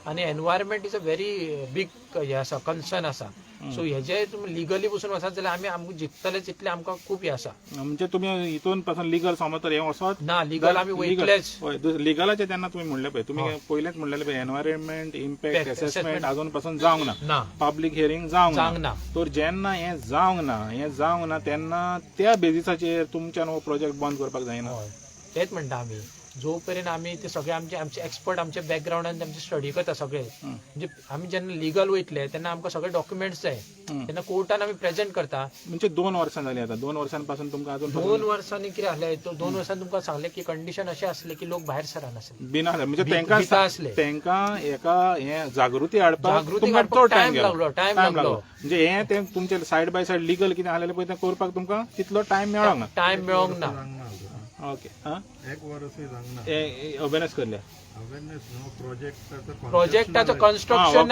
आनी environment is a very big हें आसा, कन्सर्न आसा. सो हेजे तुमी लिगली पसून वचत जाल्यार आमी आमकां जिखतले तितले आमकां खूब हें आसा. म्हणजे तुमी हितून पासून लिगल समज तर हें वचत ना, लिगल आमी वयतलेच. हय, लिगलाचें तेन्ना तुमी म्हणलें पळय, तुमी पयलेंच म्हणलेलें पळय एनवायरमेंट इम्पॅक्ट एसेसमेंट अजून पासून जावंक ना, पब्लीक हियरींग जावंक ना. तर जेन्ना हें जावंक ना तेन्ना त्या बेजिसाचेर तुमच्यान हो प्रोजेक्ट बंद करपाक जायना. तेच म्हणटा आमी, जो पर्यंत आमी ते सगळे आमचे आमचे एक्सपर्ट आमच्या बॅकग्रावंडान आमचे स्टडी करता सगळे, म्हणजे आमी जेन्ना लिगल वयतले तेन्ना आमकां सगळे डॉक्युमेंट्स जाय, तेन्ना कोर्टान आमी प्रेजेंट करता. म्हणजे 2 वर्सां जालीं आतां, 2 वर्सां पासून तुमकां अजून 2 वर्सांनी कितें जालें, 2 वर्सां तुमकां सांगलें की कंडिशन अशें आसलें की लोक भायर सरानासले, बिना, म्हणजे तेंकां तेंकां एका हें जागृती हाडपाक टायम लागलो, टायम लागलो. म्हणजे हें तें तुमचें सायड बाय सायड लिगल कितें आसलें पळय तें करपाक तुमकां तितलो टायम मेळोंक ना, टायम मेळोंक ना. ओके, हा, एक वर्सूय जावंक ना. अवेरनेस करल्या, प्रोजेक्टाचो कन्स्ट्रक्शन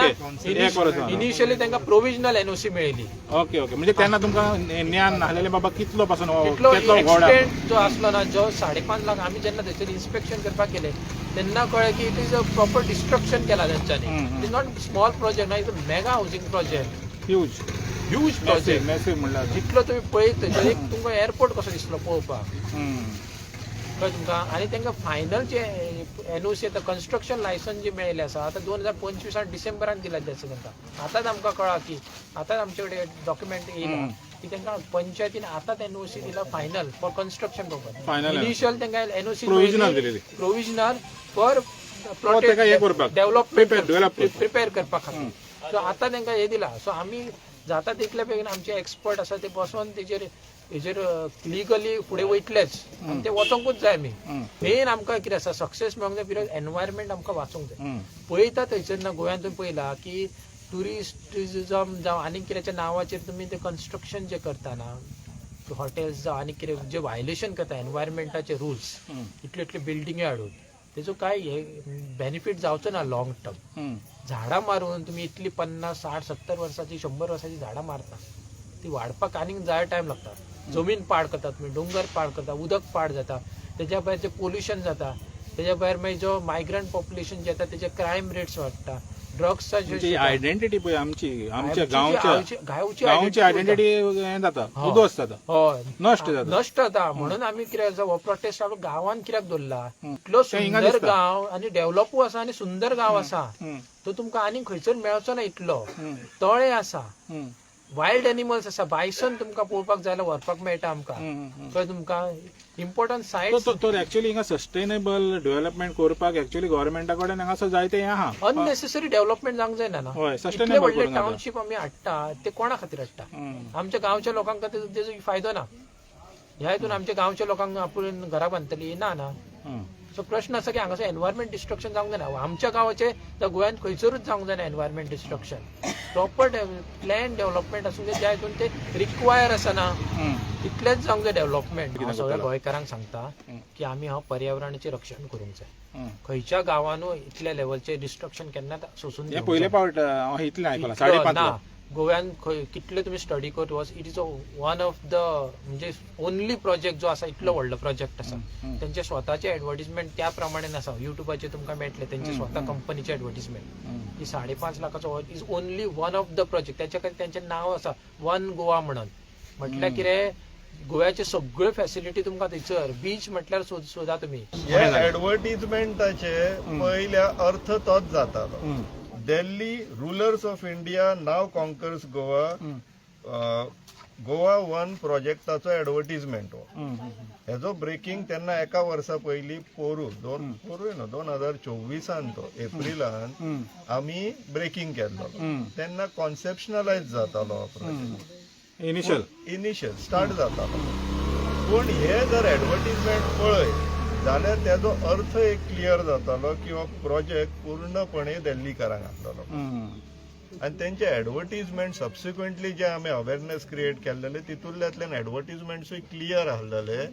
इनिशियली तांकां प्रोविजनल एनओसी मेळ्ळी. ओके ओके, म्हणजे तेन्ना तुमकां ज्ञान नासलेलें बाबा कितलो पासून कितलो एक्सटेंट जो आसलो ना, जो 5.5 लाख आमी जेन्ना थंयसर इन्स्पेक्शन करपाक गेले तेन्ना कळ्ळें की it is a proper destruction केला तेंच्यांनी. It is not small project ना, it's a mega housing project, huge huge project, massive म्हणल्यार जितलो तुमी पळयत थंयसर एक तुमकां एअरपोर्ट कसो दिसलो पळोवपाक, कळ्ळें तुमकां. आनी तांकां फायनल जे एनओसी आतां कन्स्ट्रक्शन लायसन्स जे मेळिल्लें आसा आतां 2025 डिसेंबरान दिला तें तांकां. आतांच आमकां कळ्ळां की आतांच आमचे कडेन डॉक्युमेंट येयला की तांकां पंचायतीन आतांच एनओसी दिला final for construction purpose. Initial तांकां NOC provisional for development prepare करपा खातीर. सो आतां तांकां हें दिला. सो आमी जाता तितले बेगीन आमचे एक्सपर्ट आसा ते बसोन तेजेर हेजेर लिगली फुडें वयतलेच आनी ते वचोंकूच जाय. आमी मेन आमकां कितें आसा सक्सेस मेळोंक जाय, because environment आमकां वाचोंक जाय. पळयता थंयसर ना गोंयांत तुमी पळयला की ट्युरिस्टिजम जावं आनी कित्याच्या नांवाचेर तुमी ते कन्स्ट्रक्शन जे करता ना, हॉटेल्स जावं आनी कितें जे व्हायलेशन करता एनवायरमेंटाचे रुल्स, इतल्यो इतल्यो बिल्डिंगी हाडून तेजो काय हे बेनिफीट जावचो ना लॉंग टर्म. झाडां मारून तुमी इतली 50, 60, 70 वर्साची, 100 वर्साची झाडां मारता, ती वाडपाक आनीक जाय टायम लागता. जमीन पाड करतात तुमी, दोंगर पाड करता, उदक पाड जाता, तेज्या भायर जे पोल्युशन जाता, तेज्या भायर मागीर जो मायग्रंट पॉप्युलेशन जे येता तेजे क्रायम रेट्स वाडटा, ड्रग्साची आयडेंटिटी पळय आमची, आमच्या गांवची आयडेंटिटी हें जाता, उद्ध्वस्त जाता, हय, नश्ट जाता, नश्ट जाता. म्हणून आमी कितें आसा हो प्रोटेस्ट आमी गांवान कित्याक दवरला, इतलो सुंदर गांव आनी डेव्हलपूय आसा आनी सुंदर गांव आसा, तो तुमकां आनीक खंयसर मेळचो ना इतलो. तळे आसा, वायल्ड एनिमल्स आसा, बायसन तुमकां पळोवपाक जाय जाल्यार व्हरपाक मेळटा आमकां, कळ्ळें तुमकां. इम्पॉर्टंट सायट तर एक्चुअली हिंगा सस्टेनेबल डेव्हलपमेंट करपाक एक्चुअली गव्हर्मेंटा कडेन हांगासर जायते हें आहा. अननेसेसरी डेव्हलपमेंट जावंक जायना ना. इतले व्हडले टावनशीप आमी हाडटा ते कोणा खातीर हाडटा? आमच्या गांवच्या लोकांक तेजो फायदो ना. ह्या हितून आमच्या गांवच्या लोकांक आपूण घरां बांदतली ना ना. सो प्रश्न आसा की हांगासर एनवायरमेंट डिस्ट्रक्शन जावंक जायना. आमच्या गांवाचे गोंयांत खंयसरूच जावंक जायना environment destruction. Proper plan development आसूंक जाय, ज्या हितून ते रिक्वायर आसना तितलेंच जावंक जाय डेव्हलपमेंट. हांव सगळ्या गोंयकारांक सांगता की आमी हांव पर्यावरणाचें रक्षण करूंक जाय. खंयच्या गांवानूय इतल्या लेवलचें डिस्ट्रक्शन केन्नाच सोसून हे पयले पावट हांव इतलें आयकलां, 5.5 ना लाख. गोव्यान खंय कितले तुमी स्टडी करत वच, it is a one of the म्हणजे ओनली प्रोजेक्ट जो आसा, इतलो व्हडलो प्रोजेक्ट आसा. तेंचे स्वताचे एडवर्टीजमेंट त्या प्रमाणे आसा, युट्यूबाचेर तुमकां मेळटले तेंचे स्वता कंपनीचे एडवर्टीजमेंट की 5.5 लाखाचो is only one of the project. तेच्या खातीर तेंचें नांव आसा वन गोवा म्हणून. म्हटल्यार कितें, गोव्याचे सगळ्यो फॅसिलिटी तुमकां थंयसर. बीच म्हटल्यार सोदा तुमी. हे ऍडव्हर्टीजमेंटाचे पयल्या अर्थ तोच जातालो. Delhi rulers of India now conquers Goa, Goa one प्रोजेक्टाचो ऍडव्हर्टीजमेंट हो. हेजो ब्रेकिंग तेन्ना एका वर्सा पयलीं पोरू दोन पोरूय न्हू 2024 तो एप्रिलान आमी ब्रेकिंग केल्लो. तेन्ना कॉन्सेप्शनलायज जातालो हो प्रोजेक्ट, इनिशियल स्टार्ट जातालो. पूण हे जर ऍडव्हर्टीजमेंट पळय जाल्यार तेजो अर्थ एक क्लियर जातालो की हो प्रोजेक्ट पूर्णपणे दिल्लीकारांक आसलेलो. आनी तेंचे ऍडव्हर्टीजमेंट सबसिक्वेंटली जे आमी अवेरनेस क्रिएट केल्लेले तितूंतल्यातल्यान ऍडव्हर्टीजमेंट्सूय क्लियर आसलेले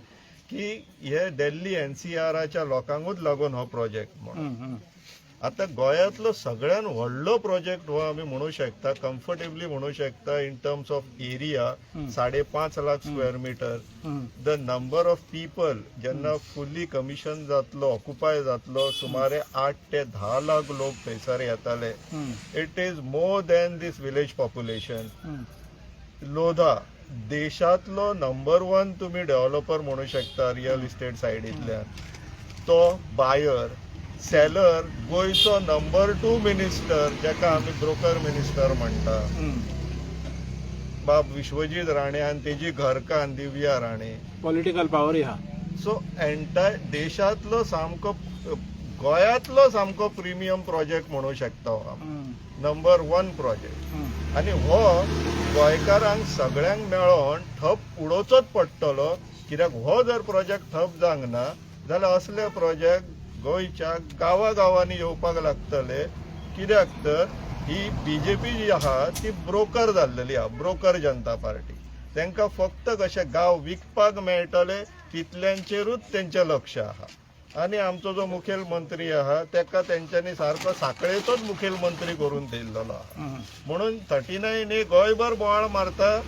की हे दिल्ली एनसीआराच्या लोकांकूच लागून हो प्रोजेक्ट म्हणून. आता गोंयांतलो सगळ्यात व्हडलो प्रोजेक्ट हो आमी म्हणू शकता, कम्फर्टेबली म्हणू शकता, in terms of area 5.5 lakh square metre. The number of people जेन्ना फुल्ली कमिशन जातलो, ऑक्युपाय जातलो, सुमारे 8 ते 10 लाख लोक थंयसर येताले. It is more than this village population. Lodha देशांतलो नंबर 1 तुमी डेव्हलपर म्हणू शकता रियल इस्टेट सायडींतल्यान. तो बायर सेलर गोंयचो नंबर 2 मिनिस्टर, जाका आमी ब्रोकर मिनिस्टर म्हणटा, बाब विश्वजीत राणे आनी तेजी घरकान्न दिव्या राणे. पॉलिटिकल पावरूय आहा. सो एंटायर देशांतलो सामको, गोंयांतलो सामको प्रिमियम प्रोजेक्ट म्हणू शकता हो, नंबर 1 प्रोजेक्ट. आनी हो गोंयकारांक सगळ्यांक मेळोन ठप उडोवचोच पडटलो, कित्याक हो जर प्रोजेक्ट ठप जावंक ना जाल्यार असले प्रोजेक्ट गोंयच्या गांवा गांवांनी येवपाक लागतले. कित्याक तर ही बीजेपी जी आहा ती ब्रोकर जाल्लेली आहा, ब्रोकर जनता पार्टी. तांकां फक्त कशें गांव विकपाक मेळटले तितल्यांचेरूच तेंचें लक्ष आहा. आनी आमचो जो मुखेलमंत्री आहा तेका तेंच्यांनी सारको साखळेचोच मुखेलमंत्री करून दिल्लो आहा. म्हणून 39A गोंयभर बोवाळ मारता,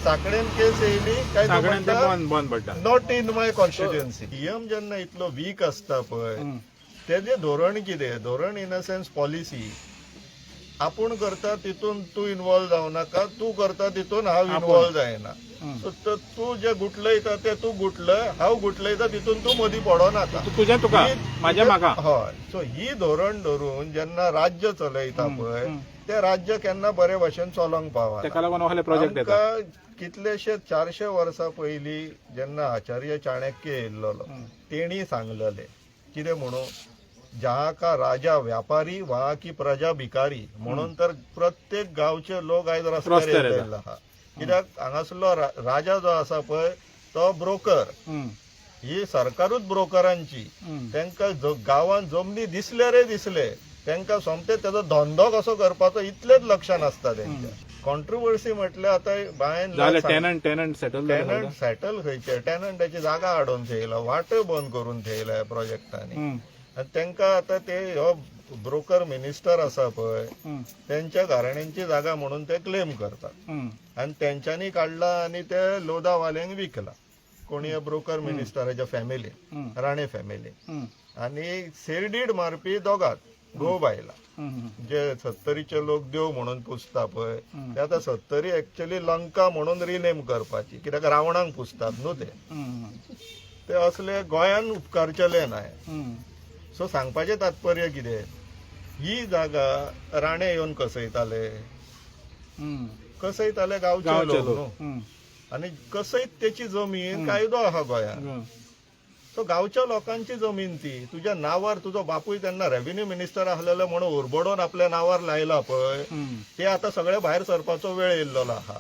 साखळेन केस येयली काय तो म्हणटा बंद पडटा, not in my constituency. CM जेन्ना इतलो वीक आसता पळय, तेजें धोरण कितें, धोरण इन अ सेन्स पॉलिसी, आपूण करता तितून तूं इनवॉल्व जावं नाका, तूं करता तितून हांव इनवॉल्व जायना. सो तूं जे गुटलयता ते तूं गुटलय, हांव गुटलयता तितून तूं मदीं पडो नाका, तुजें तुका म्हाजें म्हाका. हय. सो ही धोरण धरून जेन्ना राज्य चलयता पळय, ते राज्य केन्ना बरे भशेन चलोंक पावना. तेका लागून असले प्रोजेक्ट येता. कितलेशे 400 वर्सां पयलीं जेन्ना आचार्य चाणक्य येयल्लो तेणी सांगलेले कितें म्हणून, जहाँ का राजा व्यापारी वहाँ की प्रजा भिकारी. म्हणून तर प्रत्येक गांवचे लोक आयज रस्त्यार येयल्ले आहा. कित्याक हांगासरलो राजा जो आसा पळय तो ब्रोकर, ही सरकारूच ब्रोकरांची. तांकां गांवांत जमनी दिसले रे दिसले, तांकां सोमते तेजो धंदो कसो करपाचो इतलेच लक्षान आसता तेंच्या. कॉन्ट्रोवर्सी म्हटल्यार आतां बायन टेनंट सेटल, टेनंट सेटल खंयचे, टेनंटाची जागा हाडून थेयला, वाटय बंद करून थेयला प्रोजेक्टांनी. आनी तांकां आतां ते हो ब्रोकर मिनिस्टर आसा पळय तेंच्या घराण्यांची जागा म्हणून ते क्लेम करतात आनी तेंच्यांनी काडला आनी ते लोधावाल्यांक विकला. कोणी ब्रोकर मिनिस्टराच्या फॅमिलीन, राणे फॅमिलीन. आनी सेरडीड मारपी दोगात घोव बायला, जे सत्तरीचे लोक देव म्हणून पुजता पळय, ते आतां सत्तरी एक्चुअली लंका म्हणून रिनेम करपाची, कित्याक रावणाक पुजतात न्हू ते, ते असले गोंयान उपकारचेले नाय. सो सांगपाचें तात्पर्य कितें, ही जागा राणे येवन कसयताले, कसयताले गांवचे लोक न्हू, आनी कसयत तेची जमीन कायदो आहा गोंयांत. सो गांवच्या लोकांची जमीन ती तुज्या नांवार, तुजो बापूय तेन्ना रेव्हेन्यू मिनिस्टर आसलेलो म्हणून उरबडोन आपल्या नांवार लायला पळय, ते आतां सगळे भायर सरपाचो वेळ येयल्लो आहा.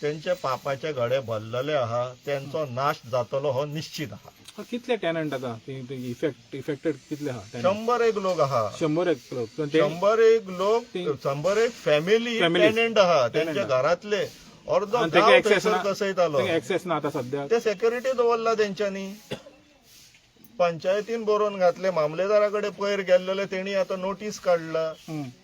तेंचे पापाचे घडे भरलेले आहा, तेंचो नाश जातलो हो निश्चित आहा. कितले टेनंट आता इफेक्टेड कितले आहा? 101 लोक आहा. 101 लोक. 101 लोक, 101 फॅमिली टेनंट आहा त्यांच्या घरातले. अर्धो गांव थंयसर कसयतालो. एक्सेस ना आता सध्या. ते सेक्युरिटी दवरला तेंच्यांनी, पंचायतीन बरोवन घातले, मामलेदारा कडेन पयर गेल्लेले, तेणी आतां नोटीस काडला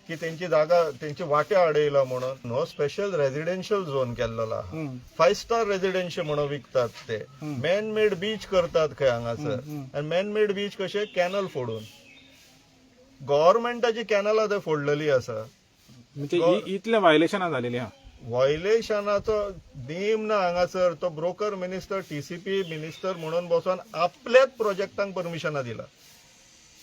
की तेंची जागा तेंची वाटे अडयला म्हणून. हो स्पेशल रेजिडेन्शियल झोन केल्लो आहा. 5 स्टार रेजिडेन्शियल म्हणून विकतात ते. मॅन मेड बीच करतात खंय हांगासर. आनी मॅन मेड बीच कशे कॅनल फोडून, गव्हर्मेंटाची कॅनलां थंय फोडलेली आसा. म्हणजे इतले व्हायलेशनां जालेली आहा. व्हायलेशनाचो नेम ना हांगासर. तो ब्रोकर मिनिस्टर, TCP minister म्हणून बसोन आपल्याच प्रोजेक्टांक परमिशनां दिला.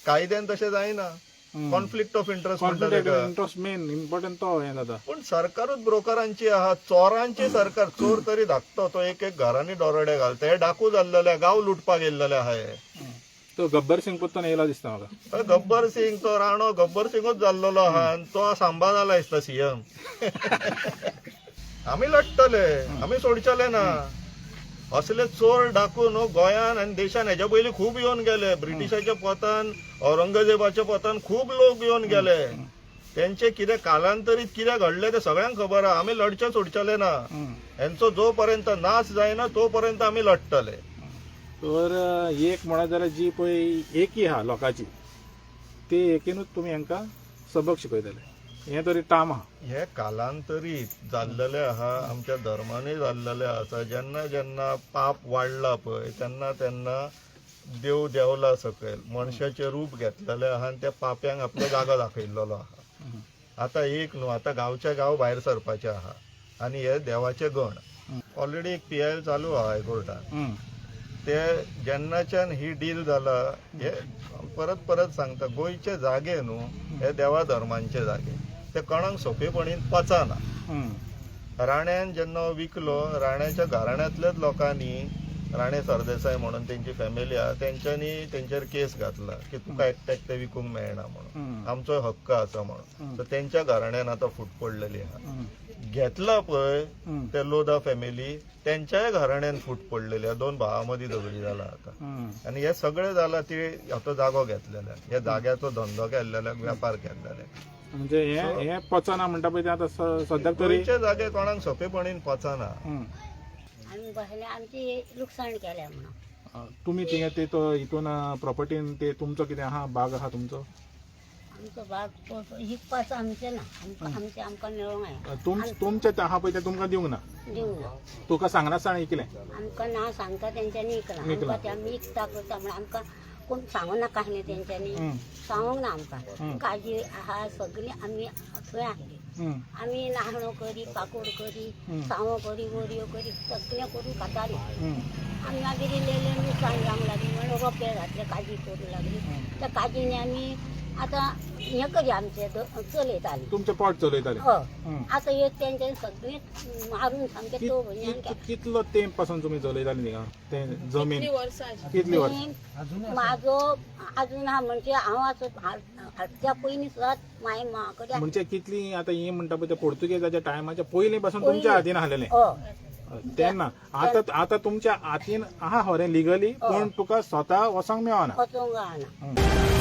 कायद्यान तशें जायना. कॉन्फ्लिक्ट ऑफ इंटरेस्ट म्हणटा तेका. इंटरेस्ट मेन इम्पॉर्टंट तो हें जाता. पूण सरकारूच ब्रोकरांची आहा, चोरांची सरकार. चोर तरी धाकटो, तो एक एक घरांनी दरोडे घालता. हे डाकू जाल्लेले, गांव लुटपाक येयल्लेले आहा हे. तो गब्बर सिंग पोत्तून येयलो दिसता म्हाका. गब्बर सिंग तो राणो गब्बर सिंगूच जाल्लेलो आहा आनी तो सांबा जाला दिसता सीएम. आमी लडटले, आमी सोडचेले ना. असले चोर डाकू न्हू गोंयान आनी देशान हेच्या पयलीं खूब येवन गेले. ब्रिटिशाच्या पोतान, औरंगजेबाच्या पोतान खूब लोक येवन गेले. तेंचे कितें कालांतरीत कितें घडलें तें सगळ्यांक खबर आहा. आमी लडचे सोडचेले ना. हेंचो जो पर्यंत नाश जायना तो पर्यंत आमी लडटले. तर एक म्हणत जाल्यार जी पळय एकी आहा लोकांची, ते एकीनूच तुमी हांकां सबक शिकयतले. हें तरी टाम आहा. हे कालांतरीत जाल्लेले आहा, आमच्या धर्मानूय जाल्लेले आसा. जेन्ना जेन्ना पाप वाडला पळय तेन्ना तेन्ना देव देवला सकयल मनशाचें रूप घेतलेलें आहा आनी त्या पाप्यांक आपलो जागो दाखयल्लो आहा. आतां एक न्हू, आतां गांवच्या गांव भायर सरपाचें आहा आनी हे देवाचे गण. ऑलरेडी एक PIL चालू आहा हायकोर्टान. ते जेन्नाच्यान ही डील जाला, हे परत परत सांगता, गोंयचे जागे न्हू हे देवा धर्मांचे जागे, ते कोणाक सोंपेपणीन पचना. राण्यान जेन्ना विकलो, राण्याच्या घराण्यांतल्याच लोकांनी, राणे सरदेसाय म्हणून तेंची फॅमिली आहा, तेंच्यांनी तेंचेर केस घातला की तुका एकट्याक ते विकूंक मेळना म्हणून, आमचो हक्क आसा म्हणून. सो तेंच्या घराण्यान आतां फूट पडलेली आहा. घेतला पळय ते लोधा फॅमिली, तेंच्याय घराण्यान फूट पडलेली आहा. 2 भावां मदीं झगडी जाला आतां. आनी हे सगळे जाला ते आतां जागो घेतलेले, ह्या जाग्याचो धंदो केल्लेले, वेपार केल्लेले. म्हणजे हे पचना म्हणटा पळय ते आतां सद्याक तरी गोंयचे जागे कोणाक सोंपेपणीन पचना. आमी बसले, आमची लुकसाण केल्या म्हणून. तुमी थिंगा ते तो हितून प्रॉपर्टीन ते तुमचो कितें आहा, बाग आहा तुमचो? आमचो बाग विकपाचो आमचें ना, आमचें आमकां मेळोंक जाय. तुमचें आहा पळय तें तुमकां दिवंक ना? दिवंक ना. तुका सांगनासतना इकलें? आमकां ना सांगता तेंच्यांनी इकलां. आमकां ते आमी इकता करता म्हण आमकां कोण सांगूंक नाका आसलें तेंच्यांनी, सांगूंक ना आमकां. काजी आहा सगळी आमी थंय आसली. आमी नाहणो करी, पाकोड करी, सावो करी, वरयो करी, सगळें करून खातालीं. आमी मागीर इल्लें इल्लें लुकसाण जावंक लागली म्हणून रोपे घातले, काजी करूंक लागली. त्या काजींनी आमी आतां हें करी आमचें चलयतालीं. तुमचें पोट चलयतालें? हय. आतां एक तेंच्यांनी सगळें मारून सामकें तो. कितलो तेंप पासून तुमी चलयतालीं थिंगा तें जमीन? कितली वर्सां? म्हाजो आजून आहा म्हणजे हांव आतां हाडच्या पयलीं सुद्दां मागीर म्हाका म्हणजे कितली आतां हें म्हणटा पळय ते पोर्तुगेजाच्या टायमाच्या पयलीं पासून तुमच्या हातीन आसलेलें तेन्ना. आतां आतां तुमच्या हातीन आहा खरें लिगली, पूण तुका स्वता वचोंक मेळना. वचोंक मेळना.